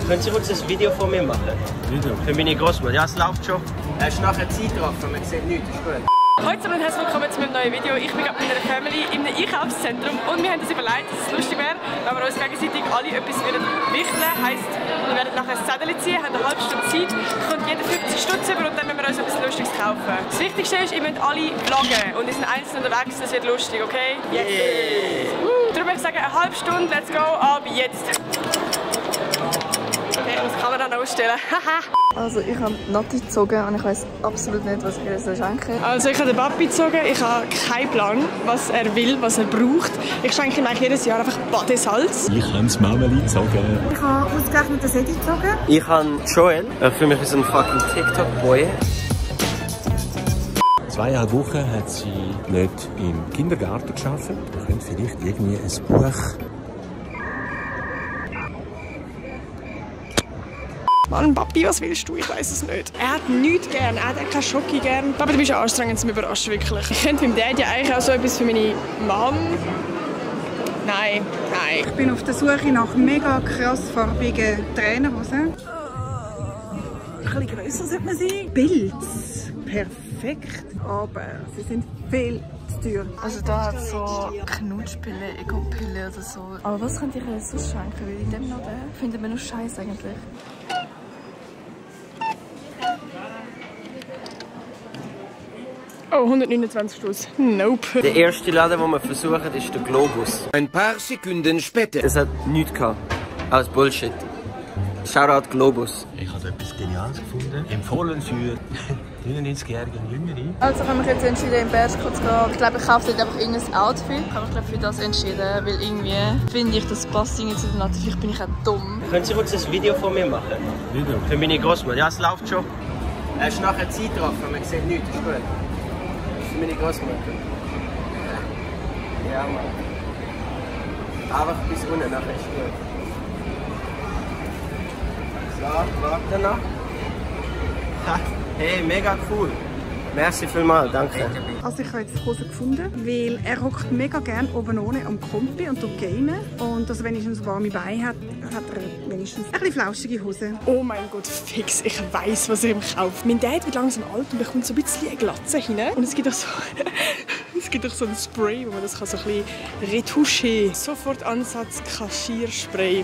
Können Sie kurz ein Video von mir machen? Video? Für meine Großmutter. Ja, es läuft schon. Er ist nachher Zeitraffer, man sieht nichts, ist gut. Hallo zusammen und herzlich willkommen zu meinem neuen Video. Ich bin gerade mit meiner Family in einem Einkaufszentrum und wir haben uns überlegt, dass es lustig wäre, wenn wir uns gegenseitig alle etwas wichteln. Heisst, wir werden nachher ein Zettel ziehen, haben eine halbe Stunde Zeit, kommt jeder 50 Stutz über und dann müssen wir uns etwas Lustiges kaufen. Das Wichtigste ist, ihr müsst alle vloggen und wir sind einzeln unterwegs, das wird lustig, okay? Yes! Yeah. Darum würde ich sagen, eine halbe Stunde, let's go, ab jetzt! Okay, ich muss die Kamera noch ausstellen. Also ich habe Nati gezogen und ich weiß absolut nicht, was ich ihr schenken soll. Also ich habe den Papi gezogen, ich habe keinen Plan, was er will, was er braucht. Ich schenke ihm eigentlich jedes Jahr einfach Badesalz. Ich habe das Mameli gezogen. Ich habe ausgerechnet den Sedi gezogen. Ich habe Joel, für mich ist ein fucking TikTok-Boy. 2,5 Wochen hat sie nicht im Kindergarten gearbeitet. Da könnte vielleicht irgendwie ein Buch. Mann, Papi, was willst du? Ich weiß es nicht. Er hat nichts gern, er hat keine Schoki gern. Papi, du bist ja anstrengend zum Überraschen, wirklich. Ich könnte meinem Dad ja eigentlich auch so etwas für meine Mom. Nein. Ich bin auf der Suche nach mega krass farbigen Trainerhosen. Ein bisschen grösser sollte man sein. Pilz, perfekt, aber sie sind viel zu teuer. Also da hat es so Knutschpille, Ego-Pille oder so. Aber was könnt ihr sonst schenken? Weil in dem Laden findet man nur Scheiß eigentlich. Oh, 129 Stutz. Nope. Der erste Laden, den wir versuchen, ist der Globus. Ein paar Sekunden später. Das hat nichts gehabt. Alles Bullshit. Shoutout Globus. Ich habe etwas Geniales gefunden. Empfohlen für 99-Jährige und Jüngere. Also ich habe mich jetzt entschieden, in Bershka zu gehen. Ich glaube, ich kaufe dort einfach irgendein Outfit. Ich habe mich für das entschieden, weil irgendwie finde ich, das passt irgendwie zu der Natur. Vielleicht bin ich auch dumm. Können Sie kurz ein Video von mir machen? Video? Für meine Großmutter. Ja, es läuft schon. Er ist nachher Zeitraffer, man sieht nichts, ist gut. Für meine Großmutter. Ja, Mann. Einfach bis unten, nachher ist gut. So, warte noch. Ha, hey, mega cool. Merci vielmals, danke. Also ich habe jetzt die Hose gefunden, weil er hockt mega gerne oben ohne am Kompi und tut gamen. Und also wenn er ein warme Beine hat, hat er wenigstens ein bisschen flauschige Hose. Oh mein Gott, fix. Ich weiss, was ich ihm kaufe. Mein Dad wird langsam alt und bekommt so ein bisschen eine Glatze hinein. Und es gibt auch so... Es gibt auch so ein Spray, wo man das kann so ein bisschen retouchen. Sofort Ansatz Kaschierspray.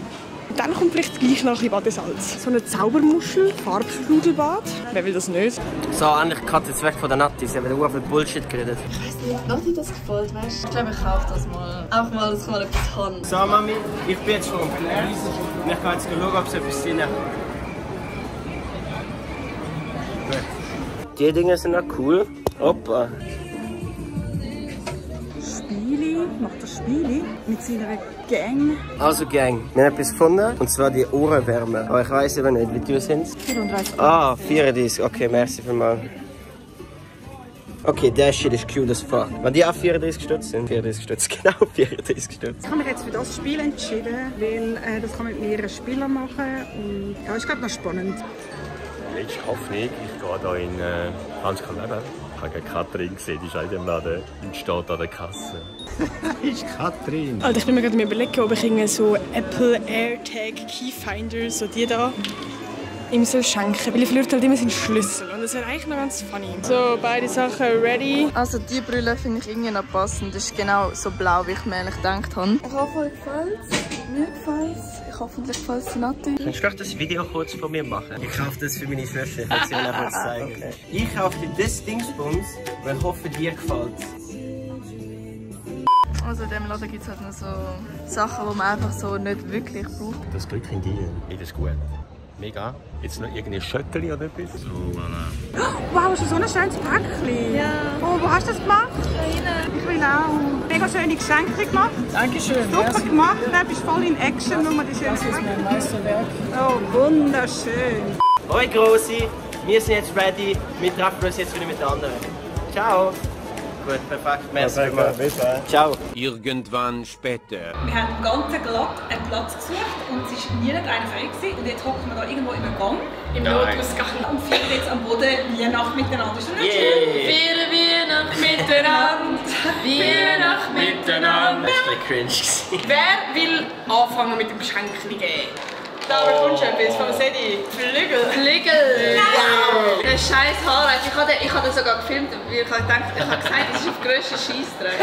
Und dann kommt vielleicht gleich noch ein bisschen Badesalz. So eine Zaubermuschel, Farbstrudelbad. Wer will das nicht? So, endlich Cut jetzt weg von der Natti. Sie haben wieder viel Bullshit geredet. Ich weiß nicht, Nati das gefällt, weißt du? Ich glaube, ich kaufe das mal. Auch mal, dass ich mal etwas habe. So, Mami, ich bin jetzt schon am Claire. Und ich gehe jetzt schauen, ob sie etwas drin hat. Die Dinge sind auch cool. Opa. Spieli, macht er Spieli mit seiner Gang. Also Gang, wir haben etwas gefunden, und zwar die Ohrenwärmer. Aber ich weiss eben nicht, wie teuer sind sie? 34. Ah, 34, okay, merci vielmals. Okay, der Shit ist cute as fuck. Wenn die auch 34 Stutz sind, 34 Stutz, genau 34 Stutz. Ich habe mich jetzt für das Spiel entschieden, weil das kann man mit mehreren Spielern machen und ja, ist glaube noch spannend. Ich hoffe nicht. Ich gehe hier in Hans Kaleben. Ich habe Katrin gesehen, die ist auch in dem Laden und steht an der Kasse. Ist Katrin! Also ich bin mir gerade überlegen, ob ich irgendwie so Apple AirTag Keyfinder, so die da, ihm soll schenken. Weil ich verliere halt immer seinen Schlüssel und das wäre eigentlich noch ganz funny. So, beide Sachen ready. Also die Brille finde ich irgendwie noch passend. Das ist genau so blau, wie ich mir ehrlich gedacht habe. Ich hoffe, euch gefällt es. Mir gefällt es. Hoffentlich gefällt es Nati. Kannst du doch das Video kurz von mir machen? Ich kaufe das für meine Schwester, ich will sie mir kurz zeigen. Okay. Ich kaufe dir das Dingsbums, weil ich hoffe, dir gefällt. Also in diesem Laden gibt es halt noch so Sachen, die man einfach so nicht wirklich braucht. Das Glück in dir. Nicht das gut. Mega. Jetzt noch irgendein Schötteli oder etwas? So, voilà. Wow, hast du so ein schönes Päckchen? Ja. Oh, wo hast du das gemacht? Ich will auch. Mega schöne Geschenke gemacht. Dankeschön. Super gemacht. Du bist voll in Action, wenn man die schönen Geschenke. Mein Meisterwerk. Oh, wunderschön. Hoi Grossi, wir sind jetzt ready. Wir treffen uns jetzt wieder mit den anderen. Ciao. Gut, perfekt. Merci vielmals. Ciao. Irgendwann später. Wir haben im ganzen Glatt einen Platz gesucht und es war nie einer frei gewesen. Und jetzt hocken wir da irgendwo im Gang, im Notausgang und feiern jetzt am Boden Weihnacht miteinander. Ist das nicht schön? Feiern Weihnacht miteinander, Weihnacht miteinander. Das war ein bisschen cringe. Wer will anfangen mit dem Geschenk geben? Da bekommst du etwas vom Sedi. Flügel! Wow! Der scheiß Haarreif. Ich habe das sogar gefilmt, weil ich habe gesagt, das ist auf grössten Scheissdreck.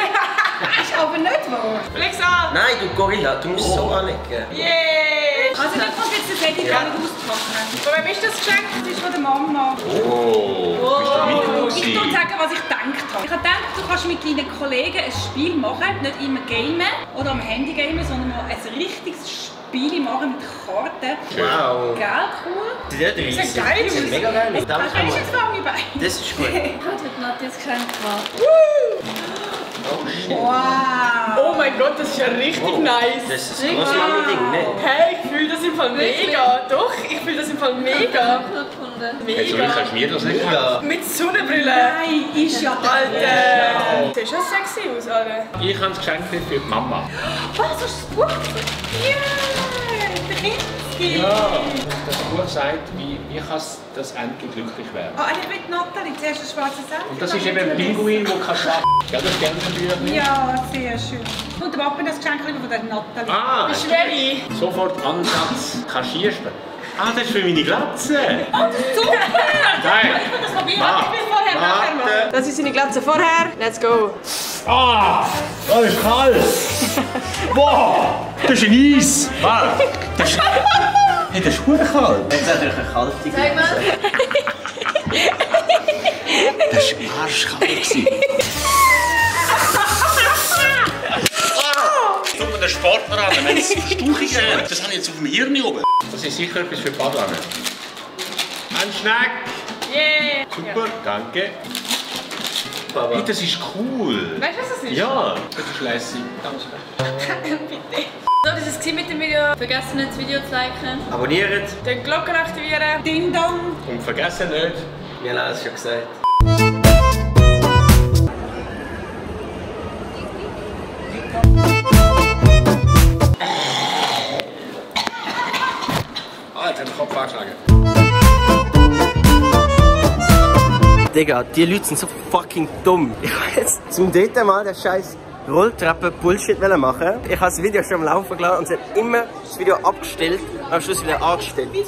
Ist aber nicht wahr. Leg's an! Nein, du Gorilla, du musst so anlegen. Yeah! Also dann kommt jetzt das Eddie gar nicht auspacken. Von wem ist das Geschenk? Das ist von der Mama. Oh, bist du mit Ich kann sagen, was ich gedacht habe. Ich habe gedacht, du kannst mit deinen Kollegen ein Spiel machen, nicht immer gamen oder am Handy gamen, sondern mal ein richtiges Spiel machen mit Karten. Wow. Gell, cool? Das ist nicht riesig. Das ist geil. Das sieht mega geil aus. Das ist jetzt lange bei. Das ist gut. Ich habe heute Nacht das Geschenk gehabt. Wow! Oh mein Gott, das ist ja richtig nice. Das ist ein Großmami-Ding, ne? Hey, ich fühle das im Fall mega. Doch, ich fühle das im Fall mega. Jetzt kannst du mir das nicht Ja. Mit Sonnenbrille. Nein, ist ja der Alter. Sieht schon sexy aus, Alter. Ich habe das Geschenk für die Mama. Was, hast du das Buch? Yeah! Der Kinski! Ja, das Buch sagt, wie ich das endlich glücklich werden. Ah, ich will Nathalie, zuerst ein schwarzes Hemd. Und das ist eben ein Pinguin, der kann schlafen. Ja, das Gänseblümchen. Ja, sehr schön. Und der Papa das Geschenk von der Nathalie. Ah, Ist ready. sofort Ansatz. Kaschierst du? Ah, das ist für meine Glatze. Oh, super! Nein. Das probieren wir vorher nachher mal. Warte. Das ist seine Glatze vorher. Let's go. Ah, das ist kalt. Boah, das ist ein Eis. Warte, das ist... Hey, das ist verdammt kalt. Jetzt hat er eine kalte Sag mal. Das war arschkalt. Tut mir den Sportler an, wenn es Verstauchungen hat. Das habe ich jetzt auf dem Hirn oben. Das ist sicher etwas für die Badwanne. Ein Schneck. Yeah. Super, danke. Hey, das ist cool. Weißt du, was das ist? Ja, das ist lässig. So, das war es mit dem Video. Vergesst nicht, das Video zu liken. Abonniert. Den Glocken aktivieren. Ding Dong. Und vergessen nicht, Wir haben es schon gesagt. Alter, den Kopf anschlagen. Digga, die Leute sind so fucking dumm. Ich wollte jetzt zum dritten Mal den scheiß Rolltreppen-Bullshit machen. Ich habe das Video schon am Laufen gelassen und sie hat immer das Video abgestellt und am Schluss wieder angestellt.